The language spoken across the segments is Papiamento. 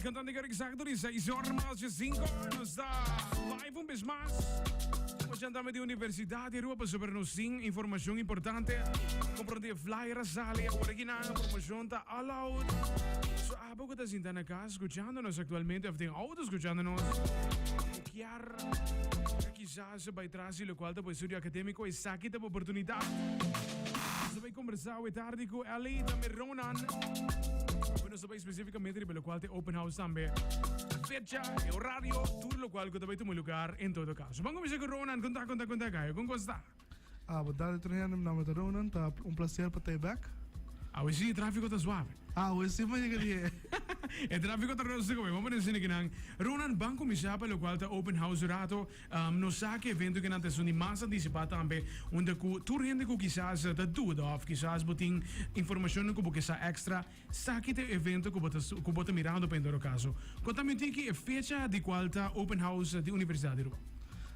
Cantante que exacto di 6 or mas de 5 nos ta live un bes mas. Nos di Universidad di Aruba sobre nos tin informacion importante. Comprende flyer a sali awor aki na promocion ta all out. So abo cu ta sinta na cas escuchándonos actualmente of den auto escuchándonos. Kier quizás bay tras di locual ta bo estudio académico esaki ta bo oportunidad. Nos ta bay conversa awe tardi cu Ellie tambe Ronan. Bueno, nos ta bay específicamente riba locual ta open house tambe. Fecha, e horario, tur locual cu ta bay tuma lugar en todo caso. Ban cuminsa cu Ronan. Conta, conta, conta, Gayo. Con cos ta? Ah, bo tardi tur hende, mi nomber ta Ronan, ta un placer pa ta back. Awe si e trafico ta suave. Awe si pa yega di. E trafico ta rustig awe, vamos decir kinan. Ronan, ban cuminsa pa locual ta open house un rato. Nos sa cu evento kinan ta esun di mas anticipa tambe, unda cu tur hende cu kisas ta duda of kisas bo tin informacionnan cu bo ke sa extra, Sa ki ta e evento ku bo ta ku bo ta mirando pa en todo kaso. Konta mi un tiki e fecha di kual ta Open House di Universidat di Aruba.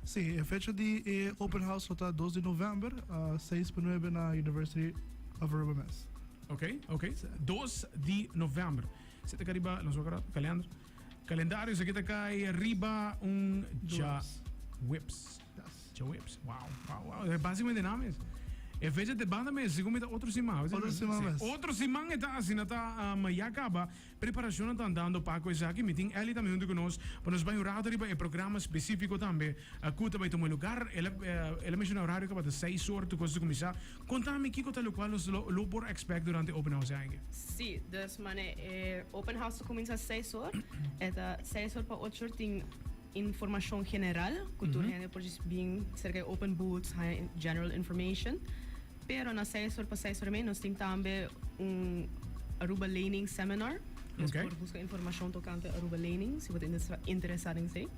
Sí, e fecha di e Open House lo ta dos di novèmber, seis pa nuebe na University of Aruba mes. Ok, ok. Dos di novèmber. Esei ta kai riba, nos wak kalender. Kalendario esaki ta kai riba un djaweps. Djaweps, wow, wow, wow. Básicamente na mes. E fecha te banda mes, segun mi ta otro siman. Otro siman mes. Otro siman e ta asina ta um, ya caba. Preparacionnan ta andando pa cu esaki. Mi tin Ellie tambe hunto cu nos pa nos bay un rato riba e programa specifico tambe uh, cu ta bay tuma lugar. El a, uh, el a menciona horario caba ta seis or tu cos ta cuminsa. Conta mi kico ta locual nos lo, lo por expect durante open house aña. Sí, dus mane e open house ta cuminsa seis or. E ta seis or pa ocho or tin Informacion general cu tur hende por djis bin cerca e open booths haña general information. Pero na seis or pa seis or y mei nos tin tambe un Aruba Lening Seminar. Nos por busca informacion tocante Aruba Lening si bo ta interesa den esey.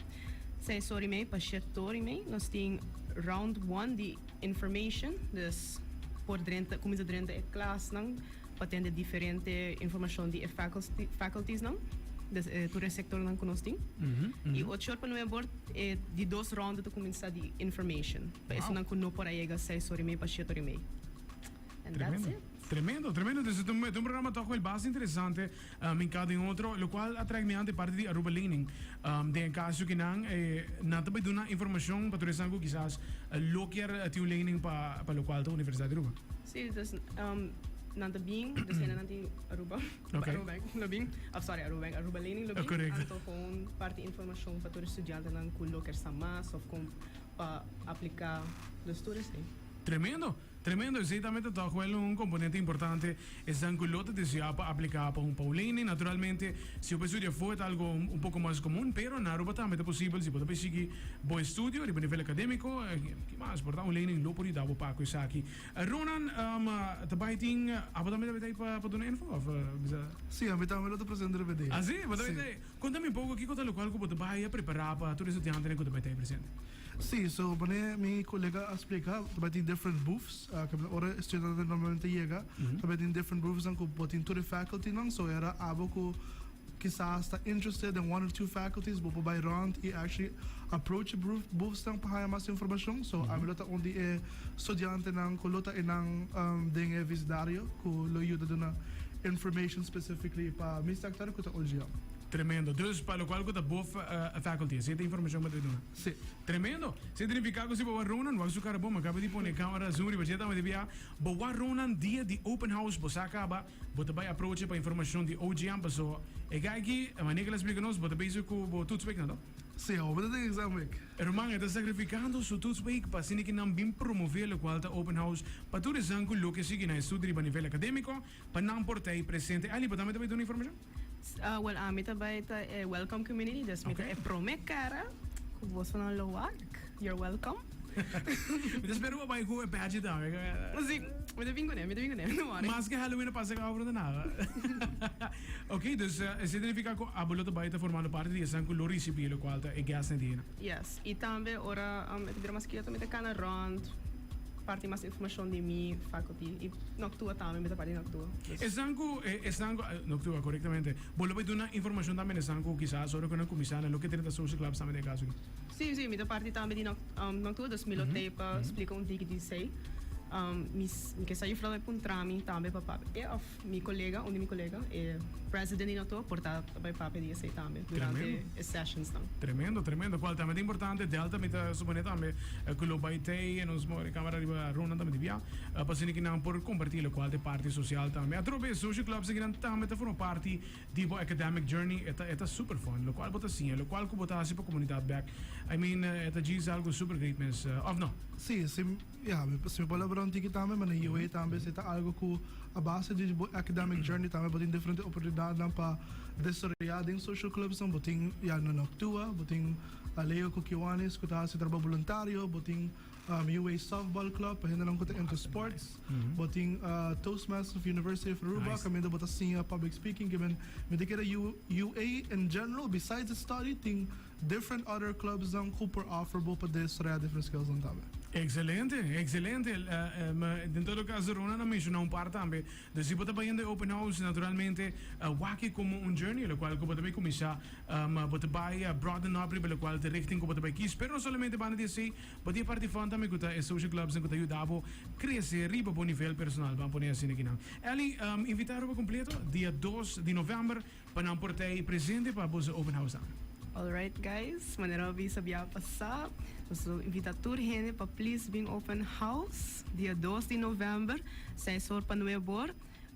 Seis or y mei pa shete or y mei nos tin round one di information. Dus por drenta cuminsa drenta e klasnan. Pa tende diferente informacion di e facultiesnan, des e tur e sectornan cu nos tin. Y ocho or pa nuebe or e di dos ronda ta cuminsa di information pa esunnan cu no por a yega seis or y mei pa siete or y mei. And that's it. Tremendo, tremendo. Entonces ta un programa toch wel basta interesante en cada un otro, locual a trek mi ante parti di Aruba Lening. Den e caso cu nan, nan ta bay duna informacion pa tur esnan cu kisas lo kier tin un lening pa locual ta Universidad di Aruba. Sí, dus nan ta bin, dus hendenan di Aruba, Ok. Aruba Bank lo bin, of sorry, Aruba Bank, Aruba Lening lo bin, Correcto. anto gewoon parti informacion pa tur e studiantenan cu lo kier sa mas of con pa aplica, dus tur esey. Tremendo, tremendo, esey tambe ta toch wel un componente importante, esnan cu lo ta desea pa aplica pa un pa un lening, naturalmente si bo por studia afo e ta algo un poco mas comun, pero na Aruba tambe ta posibel si bo ta bay sigui bo estudio riba nivel academico, ki mas, por ta un lening lo por yuda bo pa cu esaki. Ronan, ta bai tin, abo tambe ta bai pa duna info of bisa? Sí, ami tambe lo ta presente riba e dia. Ah sí? Bo ta bai ta? Konta mi un poko kiko ta lokual ku bo ta bai a prepará pa tur e studiantenan ku ta bai ta presente. Sí, so manera mi kolega a splika, ta bai tin different booths, ora e studiantenan normalmente yega, ta bai tin different boothsnan ku bo tin tur e facultynan, so era abo ku Kisas ta interested den one or two faculties, bo por bai rond y actually approach e boothsnan pa haya mas informacion. So ami lo ta un di e studiantenan cu lo ta enan den e vecindario cu lo yuda duna information specifically pa mi sector cu ta OGM. Tremendo. Dus pa locual cu ta bo faculty, esey ta informacion bo ta duna? Si. Tremendo. Esey ta nifica cu si bo wak Ronan, wak su cara bon, mi acaba di pone camera zoom riba dje tambe di bia, bo wak Ronan dia di open house, bo sa caba. Bo ta bai aproche pa informacion di OGM paso e guy aki, manera cu el a splica nos, bo ta bezig cu bo toetsweek na to? Si, bo ta den examenweek. E ruman e ta sacrificando su toetsweek pa asina ki nan bin promove locual ta open house pa tur esnan cu loke sigui na estudio riba nivel academico pa nan por ta ey presente. Ali, bo tambe ta bai duna informacion? Wel, ami ta bai ta e welcome community, dus mi ta e prome cara cu bosonan lo wak. You're welcome. Mi ta spera bo bai cu e badge tambe. Si, mi ta bin cune, mi ta bin cune, no worry. Mas ke Halloween a pasa caba pronto nada. Ok, dus esey ta nifica cu abo lo ta bai ta formando parti di esnan cu lo ricibi locual ta e guestnan di hina. Yes, y tambe ora e ta bira mas kieto mi ta cana rond, parti mas informacion di mi faculty y noctua tambe, mi ta parti noctua. Esnan cu, esnan cu, noctua, corectamente. Bo lo bai duna informacion tambe na esnan cu kisas ora cu nan cuminsa nan lo ke drenta social clubs tambe den e caso aki. Sí, sí, mi ta parti tambe di noctua, dus mi lo tei pa splica un tiki di esey. Mi ke sa juffrouw puntra mi tambe pa papia. E of mi colega, un di mi colega, e president di NATO, por ta bay papia di esey tambe durante e sessions nan. Tremendo, tremendo. Cual tambe ta importante, Delta mi ta supone tambe cu lo bay tey en nos more camera riba Ronan tambe di bia, pa asina ki nan por comparti locual ta e parti social tambe. Atrobe social clubs aki nan tambe ta forma parti di bo academic journey, e ta super fun, locual bo ta siña, locual cu bo ta haci pa comunidad back. I mean, e ta djis algo super great mes, of no? Si, ja, si mi por labra un tiki tambe, maar na UA tambe esey ta algo cu a base di bo academic journey tambe bo tin diferente oportunidadnan pa desaroya den social clubs nan. Bo tin, ja, na Noctua, bo tin Leo cu Kiwanis cu ta haci trabou voluntario, bo tin UA Softball Club pa hendenan cu ta into sports, bo tin Toastmasters of University of Aruba, caminda bo ta siña public speaking. Ke men mi ta kere UA in general, besides the study, tin different other clubs nan cu por offer bo pa desaroya different skills nan tambe. Excelente, excelente. En todo caso, Ronan a menciona un par tambe. Dus si bo ta bayendo open house, naturalmente, wak e como un journey, locual cu bo ta bay cuminsa, bo ta bay broaden up riba locual ta richting cu bo ta bay kies. Pero no solamente banda di esey, bo tin e parti fun tambe cu ta e social clubs cu ta yuda bo crece riba bo nivel personal. Ban pone asina aki nan. Ellie, invita Aruba completo, dia 2 di november, pa nan por ta presente pa boso open house dan. Alright guys, manera a bisa bia pasa, nos ta invita tur hende pa please bin open house dia 2 di november, 6 or pa 9 or.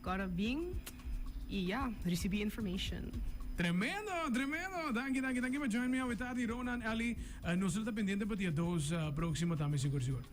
Awor bin y ja, recibi information. Tremendo, tremendo. Danki, danki, danki pa join me awe tardi, Ronan, Ellie. Nos ta pendiente pa dia 2 proximo tambe, sigur, sigur.